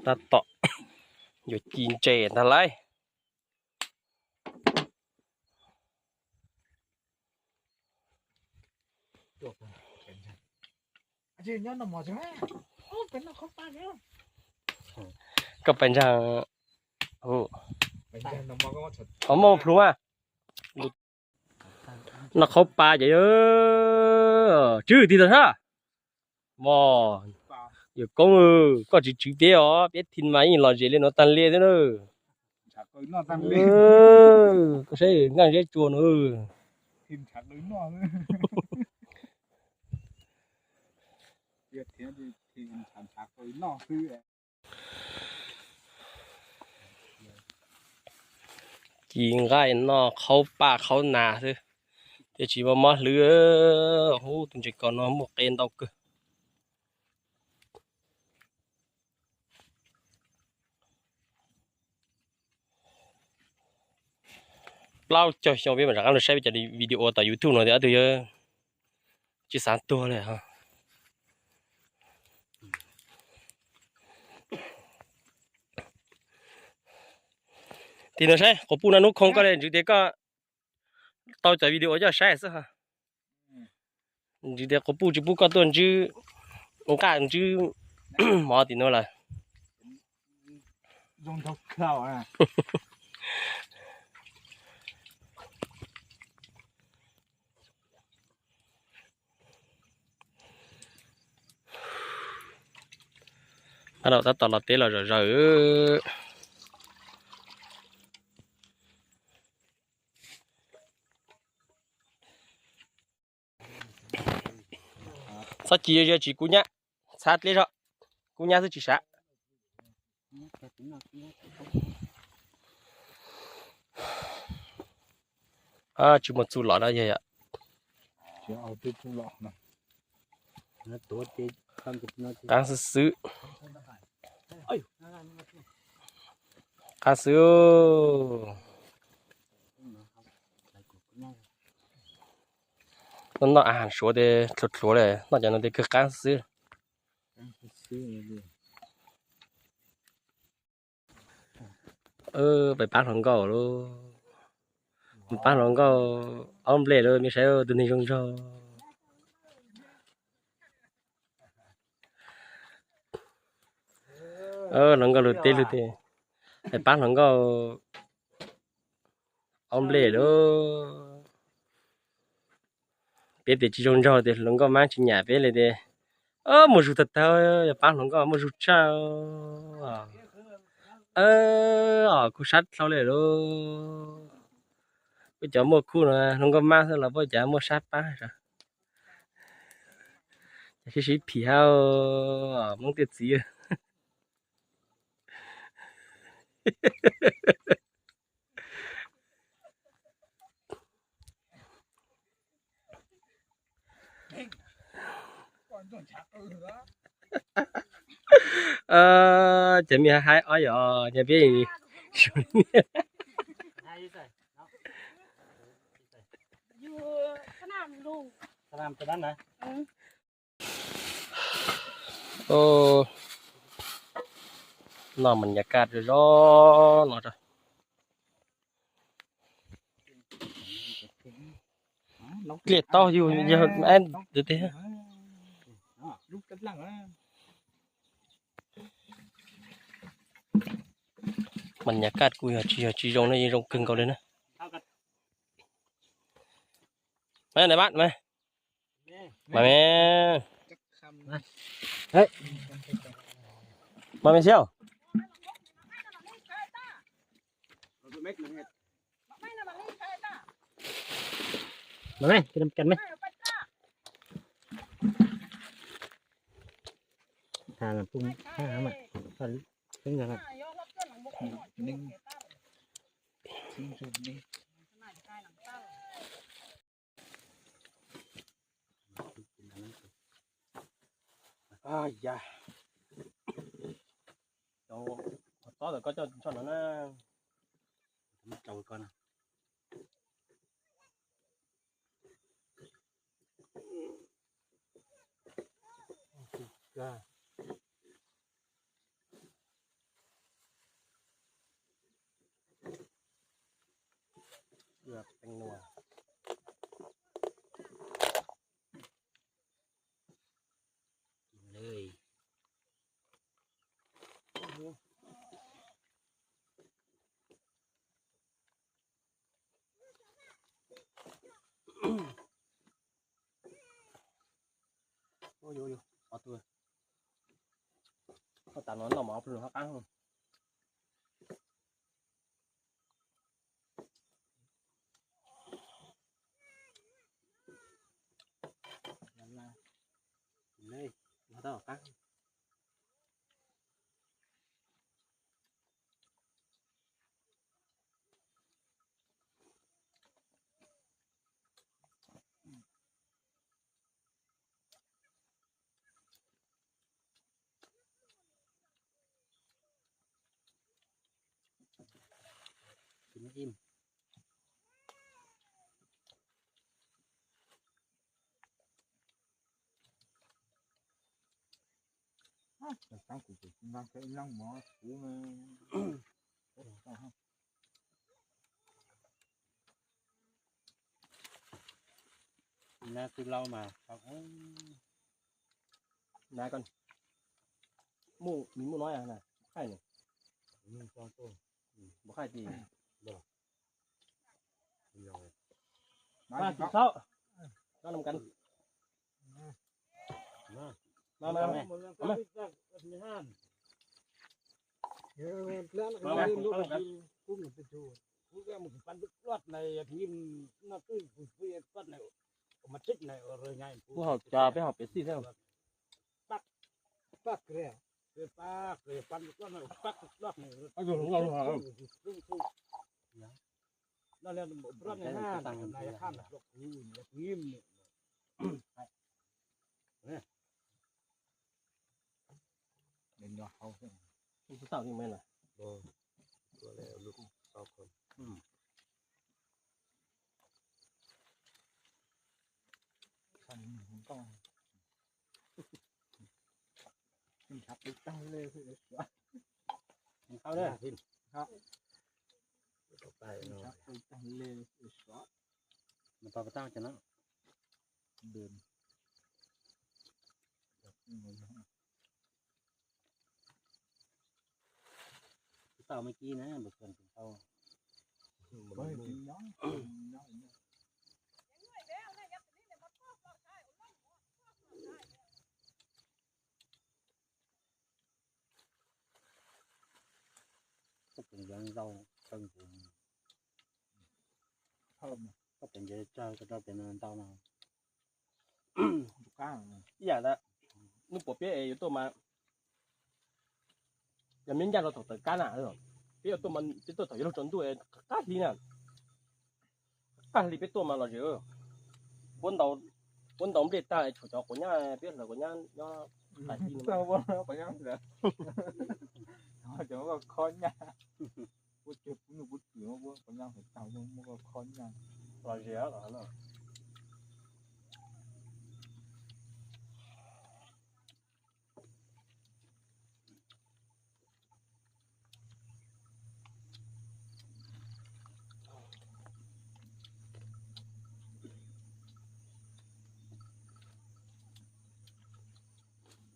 Tab tom yuav ci ntses ntag lauj. Koj pais ntsaag, ho muaj plhu mas. Noj qhaub pa ces, tswv tig tau sab. Mog, yawm koob, koj tsis tswv peb os, peb thim mas yeej lom zem li no tag li thiab na. Koj saib nkaaj zeb tsua no. Ci nqaij noj qhaub paj qhaub nas xwb, thiaj tsis mob mob hlwb. Hub, tus ntses kos no muaj qe ntau kawg. Plaub caug xyoo peb mam rov qab los saib peb cov video tom YouTube no tias ob tug yog tsis xav tuag li. Tim no saib quas puj no hnub khoo koj li, ntswv tias koj tau cov video coj saib xwb. Ntswv tias quas puj tsis pub koj tuaj ntswb nqaj ntswb mov tim no lawm. Tab tom, tab tom los teb los zom zaws. Txhob ci, tsis kub nyab, txhab dleb zog, kub nyab xwb tsis sav. Tsis muaj txuj lom na yog yom. Qaab xwb xwb. Qaab xwb. Noj, noj a has suav tes dlhuav dlhuav li, noj cov no tes kawg qaab xwb. Peb paab hluas nkauj lauj, paab hluas nkauj aub nplej lauj, mej saib tus neeg zoo nraug. Hluas nkauj lug teb lug teb, paab hluas nkauj aub nplej lauj. Peb tes tsis zoo nraug tes hluas nkauj maab tsis nyam peb li tes. Muaj zug tag tag, yog paab hluas nkauj muaj zug tshaj. Kuj sab dlhau li lauj. Peb cov muaj khub no hluas nkauj maab xwb los peb cov muaj sab paab. Sib sib phim hab Hmoob tiaj txiv. Ces mej haib ob yom, ces peb noj mas nyam kaj zoo no. Dlej taub yug yog eb tes. Mas nyam kaj kuj yog tsis yog tsis zoo na, yeej zoo kawg nkaus li na. Mas, mas, mas me xia. Cov tob ntawm koj coj tso no na. Teeb nua. Ua, ua, ua, ob tug. Koj tas no noj mas ob peb lub hab qab. Sim im. Tau kuv tus npab ib leeg mov kuv. Nab twb laub mas, nab koj muaj, nws muaj no na, khaij nws, khaij ti, khaij ti thaub, koj num kas. Kuv hauv cov peb hauv pem xij thiab. Tau me ki na, npawg Khuam tau. Koj pem yog ntau, koj pem, koj pem nce tsawg, koj rau pem ntau no. Ib yam ntawd, hnub puas peb es yuav tuaj mas, yog me ncaj rau thaum tawm kab na, peb yuav tuaj, peb tuaj thaum yuav luag tsaus ntuj qab hli na. Qab hli peb tuaj mas los zem, puab ntaus nplej tag tshuav cov quav nyab, peb hlawv quav nyab nyob tais ti no. Quav nyab, cov khob nyab, puab tseg puab nyuj puab twm, puab quav nyab hais tag muab khob nyab los zem los no.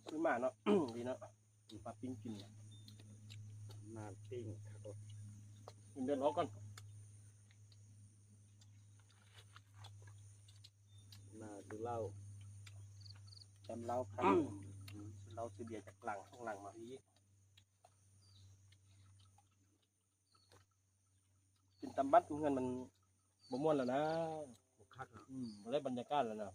Xwb mas no, li no, pab pib kis, mas pib, ntawd no koj, mas tus lauj, cov lauj, lauj xwb dias cov las, lauj las mas li. Tus tam npab tus nqan mas puas muaj lawm na, puas lab pas nyas kaj lawm na.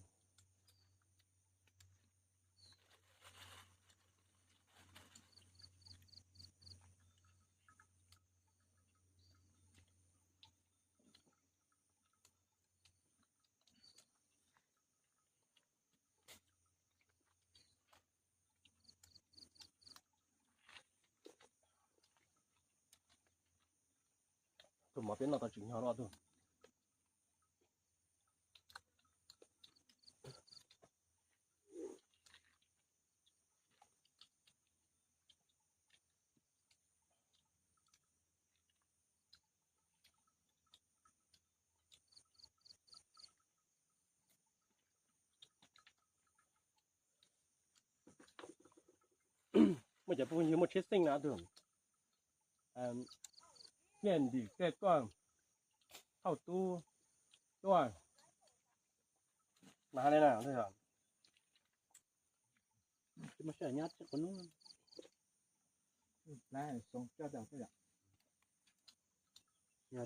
Tus mov peb noj tau tsis nyog loj tus. Muaj cov phooj ywg muaj tsheb xeej no tus, niaj ntim tej tuaj thauj tub tuaj mas li na. Muaj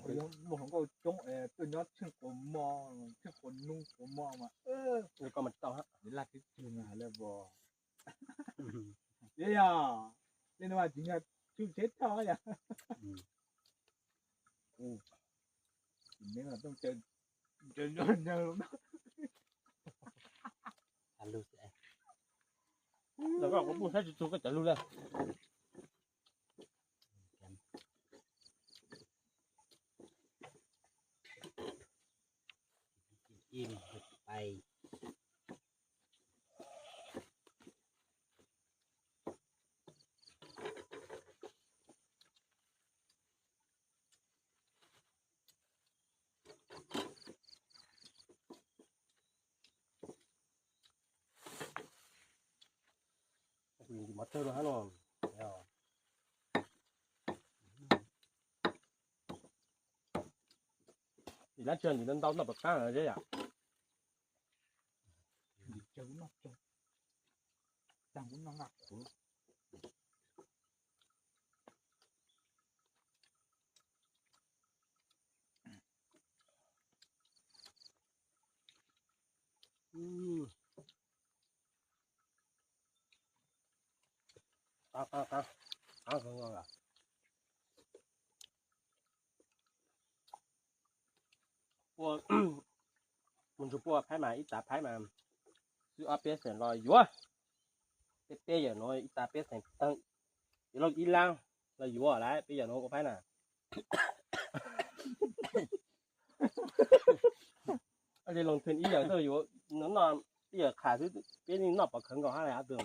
hluas nkauj coob tuaj nyob tsheej quas mo, tsheej quas nub quas mo mas, koj mas tsis tau hab. Laj twb twg hais lawm as. Yog li no mas tsis yog tsheb thauj yom. Los koj kuv pub saib tsis txog koj cov lug lawm. Mov tawg rau hab no. Ib lab tsis ntawd ntau noj pom qab zeb yom. Mus ntsug puab phaib mas ib tav phaib mas xwb ob peb xeem los yuav. Peb peb yawm nuav ib tav peb xeem tag, ib lub ib lab los yuav lawm peb yawm nuav ua phaib na. Li loo thwm ib yawm tuaj yuav noj ib yawm qham xwb peb yeej noj pov khawv nkaus hab li ob tug.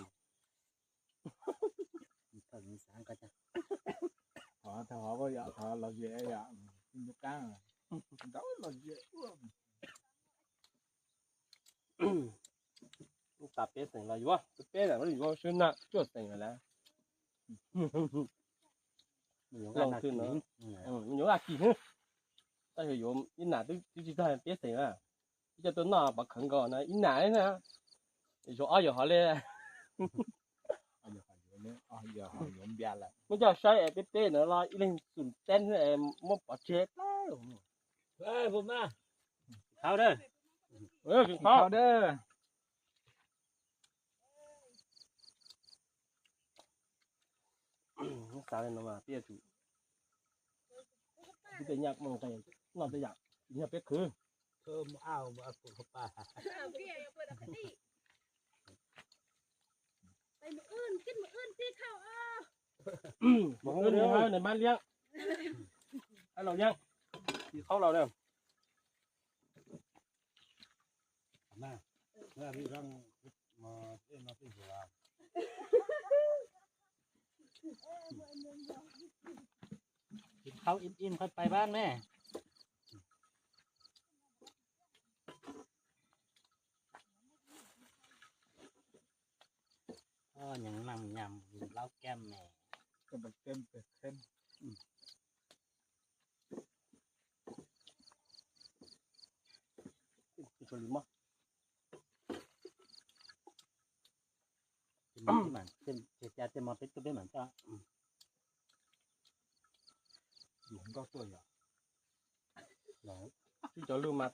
Ib tav peb xeem los yuav, peb peb lam yuav sib naj cuaj xeem lawm. Loo thwm no yuav laj kis hwb, tab sis yuav ib nam twb tsis tag peb xeem na. Ib co tuaj noj pov khawv nkaus no ib nam na, yuav ob yawm hov li. Muab coj saib es peb peb no los ib leeg xum teb muab pov tseg. Xav li no mas peb yuav tsum, peb tej nyaj noj tej yam, yog peb qhwv. Mus ub nws hab nws mab liab, hab laus yeeb, tsis qhaub laus na. Tsis qhaub im im qhov pais pab me. Nyeem nam nyam laub kem me. Ces cas tej mos peb tuaj peb mam coj. Yus nkauj tuaj yom. Tswb cov lug mas,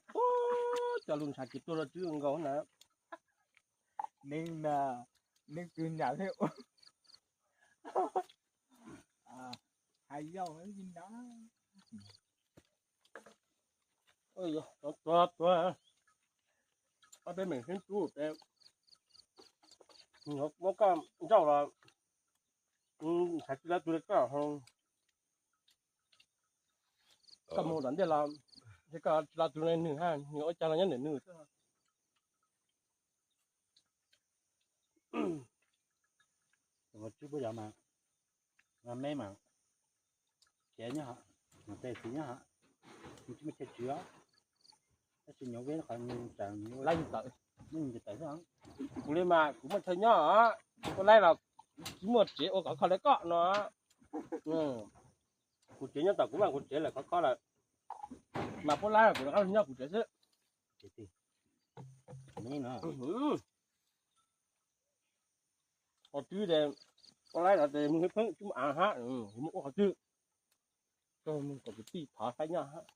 cov lug ntshav kis tuaj rau tswb nkaus na. Neeg na, neeg twg nyam thiab ua. Hais yau li no. Tuag tuag, ob peb meem xeeb tub peb, muab koj nrauj los ntshav tsis tau tug li koj. Koj mus tom ntej los, koj tsis tau tug li nws hab, nws ua cas los nyob ntawm nws. Tswb puab yov mas, meb mas, ces nyob hov, tes txiv nyob hov, nws tsis muaj chaw tswv os. Tab sis nyuam veb qhov nws tawm, nws tawm xwb. Kuv li mas kuv muaj chaw nyob os, kuv laib los Tsis muaj tsev ua khov kho li koj no. Kuv tsev nyob tom kuv mas kuv tsev lawm khov kho lawm. Mas puab lab kuv rov qab nyob kuv tsev xwb. Qhov twg es puab lab no ces mus pheej tsis muaj av hab, mus ua qhov twg. Kom kwv tij thov saib nyob hab.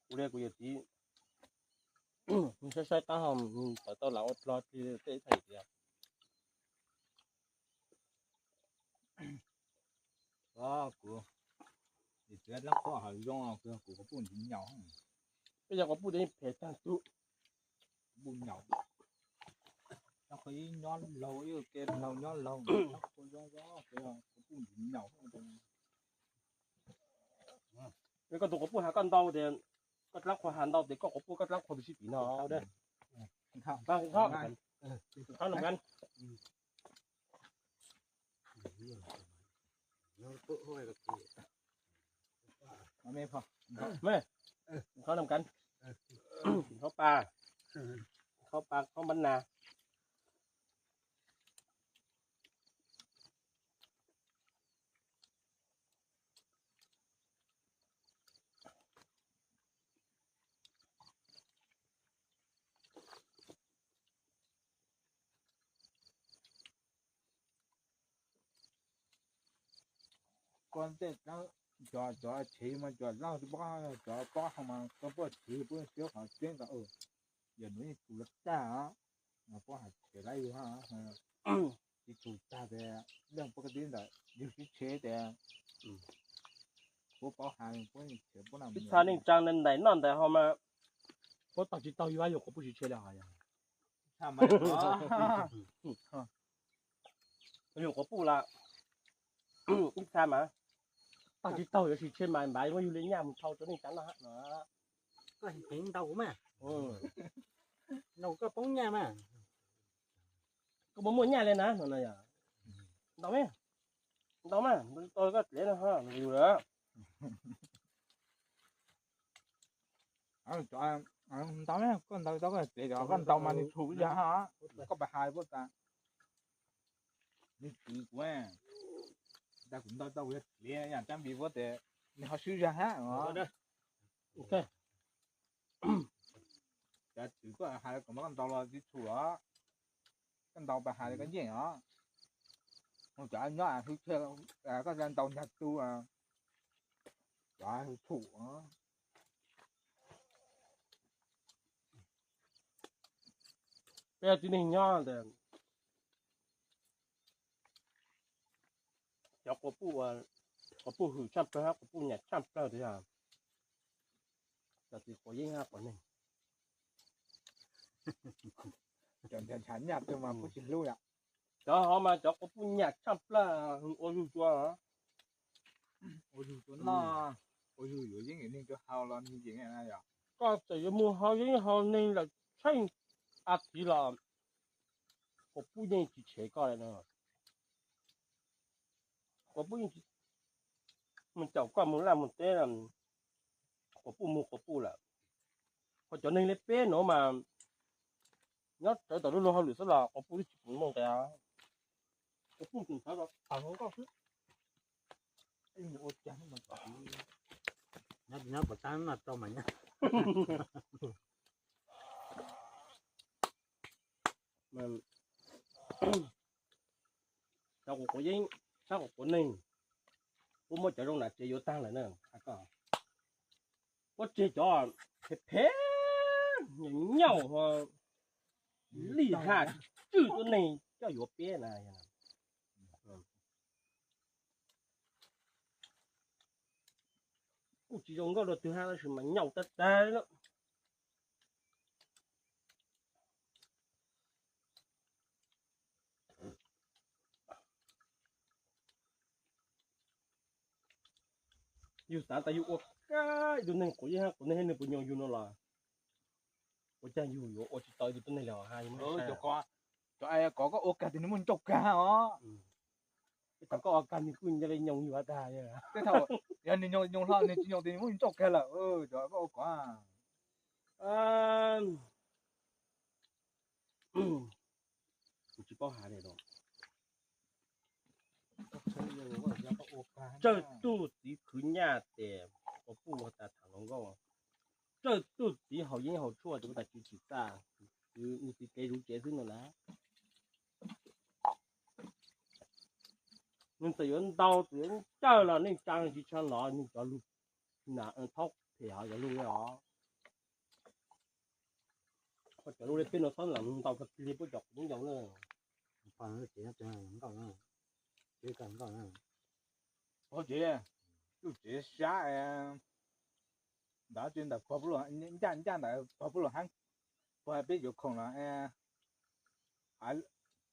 Kuv li kuv yawm txiv saib saib qab hau tawm tau lam ua dlog tig tej thaij tias kuv, kuv dlaab qhuab hav zoo, kuv quas puj ntxiv nyaum. Peb yog quas puj ces yeej phem tag tug. Quas puj nyaum, dlaab qhuab ib nyob laug ib ke laug nyob laug, dlaab qhuab zoo zoo, quas puj ntxiv nyaum. Koj tus quas puj has koj ntau tias, koj dlaab qhuab has ntau tias koj quas puj koj dlaab qhuab pes sib tim no. Khaub pa, khaub pa, khaub npab na. Koj tej cov, cov tshev mas cov laj tsis paub, cov pob hau mas koj puaj tshev puab siab qhov tseeb ko. Yog nuav yeej txhum lawm tag, puab has tshev lawm yug, tsis txhum tag tes leej puab koj tib ntawm yug sib tshev tes puab paub has puab tshev puab na. Ib txha neej tsaa ntais noj ntais haus mas puab taug tsis taug yug, yug quas puj sib tshev li hos yog. Yug quas puj lawm, ib txha mas taug tsis taug yuav sib tshev mas npav muab yug li nyaj mus thau rua neej tsaa noj hab no. Koj heev ntau kuv mas, ntau koj poob nyaj mas. Koj puas muaj nyaj li na no na yog? Ntau, ntau mas, tau koj dlev no yug lawm. Ntau, koj ntau tau koj dlev, koj ntau mas nws txhum ib yam, koj pab has puab tas. Nws txwv kuv, tas kuv ntau tau kuv yuav dlev yam rab npis puab tes nws ho swb zag hab. Cov txwv koj has kom mas koj ntau los tsis txhum os. Koj ntau pab has li koj yeej os. Cov nyob hwv, koj ntau ntag tu, cov hwv txhum. Peb tib neeg nyob ntawm cov quas puj, quas puj hwm tshaj plawg hab quas puj nyam tshaj plawg tiag, cov txiv quav yeeb hab quav neeg. Cov ntshav nyaj twg mas puab tsis hlub yom. Cov hov mas cov quas puj nyam tshaj plawg, ua zug tsua, ua zug tsua noj, ua zug yuav yeeb yuav neeg rua haus los nws yeem na yom. Koj txawm yuav mus haus yeeb haus neeg lawm tsheej a thiv los quas puj yeej tsis tshev koj li no. Quas puj yeej mus caum koj mus laj mus teb, quas puj mus quas puj lawm. Ho cov neeg li peb nuav mas nyob rawv tom lub luag hauj lwm xwb los quas puj twb tsis pum mooj tes, quas puj tseem thov tag hluas nkauj xwb. Nyob pov tag no rau mas nyob. Cov quas quav yeeb, sab quas quav neeg, puab muab cov zoo nam tsev yuav tag lawm na. Puab tseg cov phem phem, nyaum nyaum, lij haj tswj tuab neeg coj yuav peb na. Kuj tsis zoo nkauj dua twg hab tab sis mas nyaum tag tag li na. Yug xav tas yug ua kab ib tug neeg quav yeeb hab quav neeg, nws puas nyuaj yug no los ua caag yug yuav ua tsis tau ib tug tuab neeg li hos hab. Cov kov koj ua kag tes nws muaj ncauj kag os. Tej thaum koj ua kag nws kuj nyob li nyoos yuav tag. Tej thaum yog nws nyoos hlo nws tsis nyoos tias nws muab nws tsauj kiag lawm, cov koj ua kom. Kuv tsis paub hais li los. Tsawg tuj txiv khwv nyaj tes, ua puj ua tas tham hluas nkauj. Tsawg tuj txiv haus yeeb haus tshuaj tes ua tas tsis txaj, txiv kev zuv tsev xwb no na. Nws txawm yuav ntau txawm yuav ncawg los neej tsa tsis tshua nov nws cov lus, thaub phem hov cov lus os. Cov lus li peb no txhob lam ntau kawg kiag li puab cov quav yeeb yau na. Nkauj, nkauj, nkauj. Tub tsev sab, ntawd tsis ntawm pog, ncaj ncaj ntawd pog puj lus hab, pog peb yuav khoom los,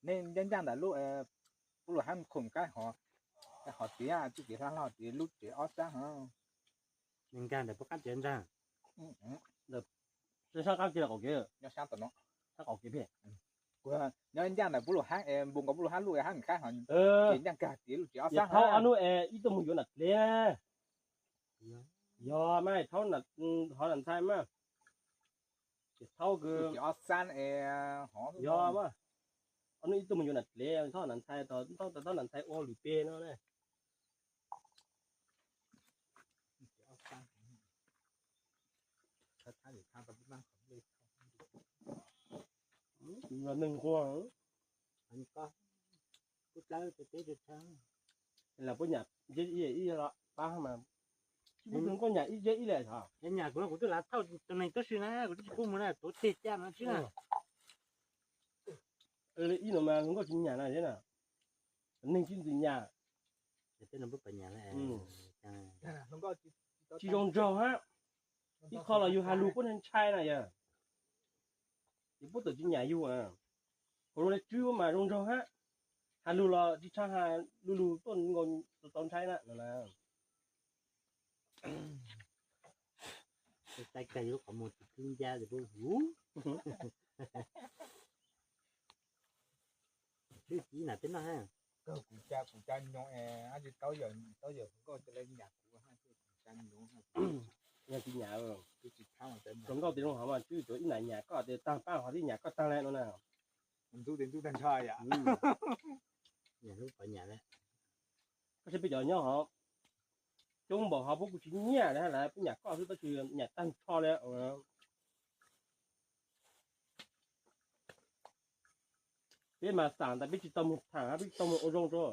nej ncaj ncaj ntawm lub puj lus hab khoom qab hov, hov tiav txuj kev hla hlo tiav lub tsev ob sab hov. Nkag ntawm puab qab tsev ntag. Sab qab kiag los qaum kev, sab qaum kev pem. Nyob ncaj ntawm puj lus hab, npu nkaus puj lus hab lub hab qab hov, ces ncaj kag tiav lub tsev ob sab hov. Ob hnub es ib tug mus yuav nam dlev. Yog mas, hov nam ntxhais mas. Ces thaub kws ob sab, yog mas, ob hnub ib tug mus yuav nam dlev, thaub nam ntxhais, thaub nam ntxhais ua lwm peg no na. Neeg nquag. Los puab nyam ib yam ib los pab mas, tsis muaj tus koj nyam ib yam ib lawm os. Nyam kuv no kuv twb lav thauj tus neeg tuab si na, kuv twb tsis pub mus na, tuav teg caj no tsis na. Ib no mas nkauj tsis nyam na, neeg tsis ntxim nyam. Tsis zoo nraug hab, ib qho los yus has lug puab ntshai na yog. Ces puab txawm tsis nyam yus. Kuv zoo li Tswb mas zoo nraug hab, has lug los tsis tshua has lug lug tuaj nkaus tau ntshai na no na. Tais kag yus lub qhov muag tsis kub ncab es puab huv. Twb tsis ib nam peb noj hab. Kuv ca, kuv ca nyoos es ab tsis tau yawm, tau yawm hluas nkauj ca le nyam kuv hab, kuv ca nyoos. Yog tsis nyam, hluas nkauj tias zoo hov mas Tswb tsuav ib nam nyam koj tias tag pab hov twb nyam koj tag le no na. Ntxub tes ntxub tag nrho yom. Koj saib peb cov nyob hov, coob npaum hov puab kuj tsis nyam li hab, puab nyam koj xwb tab sis nyam tag nrho li. Peb mas xam tas peb tsis tau mus tham, peb tsis tau mus ua zoo rau,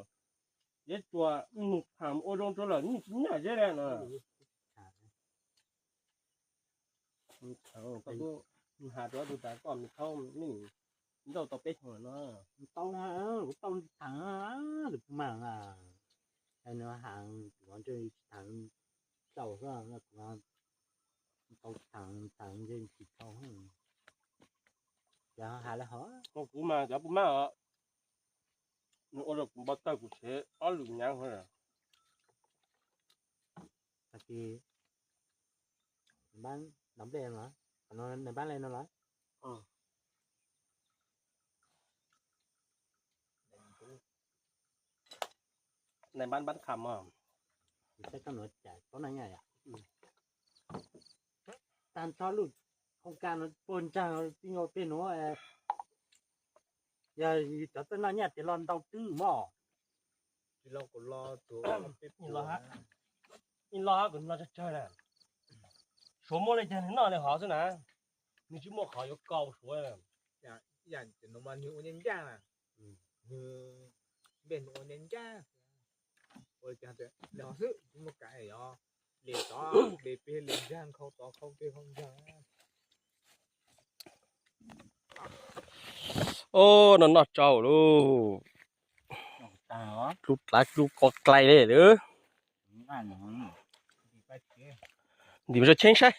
yeb tsuas mus tham ua zoo rau lawm yeej tsis nyam zeb li no. Has rau tus tas koj mus thaub nej nrauj tau peb xyoos no. Tau, kuv tau tham tus puj mas, nws has kuv tsis tham tau xwb, kuv tau tham tham ntshe tsis tau. Ces has li hov, kuv mas cov puj mas os, nws ua rau kuv npau taws kuv tshev ob lwm nyaav hov. Tag kis npab nplej no, npab le no los? Npab, npab kham os. Saib koj nuav cas paub na nyaj yom. Tag nrho lub hoo kas no puag nraag tij nkaus peg nuav, yog cov txawj noj nyaj tias los ntau twb mog. Ib lo hab kuv noj tsawg tsawg na. Suav muaj le caag nws noj le hov xwb na. Nws tsis muaj qhov yuav kau Suav. Ib yam nuav mas nwg ua ncaaj ncaaj na, nwg npe nwg ua ncaaj ncaaj, ua le caag le hov xwb tsis muaj kav, yog le tod le peg le ncaag, khau tod khau peg khau ncaag. Ob, noj noj tsau lauj. Dlub dlav dlub ko dlai le lawm. Ntim mus zov cheeb saib.